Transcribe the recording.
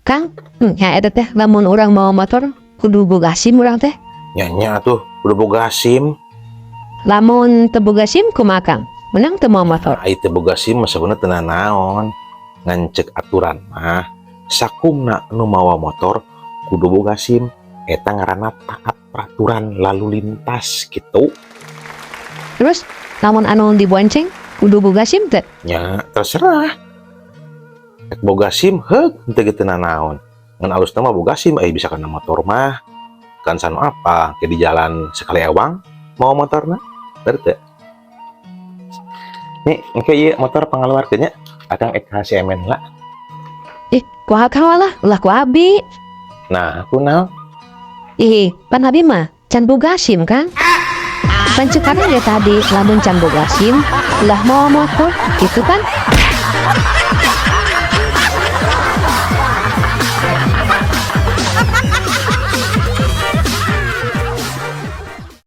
Kang, nya eta teh lamun urang mawa motor kudu boga SIM urang teh? Nya nya tuh, kudu boga SIM. Lamun teu boga SIM kumaha, Kang? Menang teu mawa motor? Ai teu boga SIM mah sebenarnya teu naon. Ngan cek aturan mah sakumna nu mawa motor kudu boga SIM. Eta ngaranna taat peraturan lalu lintas gitu. Terus lamun anu dibonceng kudu boga SIM teu? Nya terserah. Rek boga SIM heug henteu ge teu nanaon. Ngan alusna mah boga SIM ai bisa kana motor mah. Kan sanu apa ke di jalan sekali ewang mawa motorna. Bener teu? Nih, engke ieu motor pangaluarkeun nya. Akang ek ka si Emen lah. Ih, ku akang lah, ulah ku abi. Nah, ku naon? Ih, pan abi mah can boga SIM, Kang. Pan cek Akang ge tadi lamun can boga SIM, ulah mawa motor, gitu kan?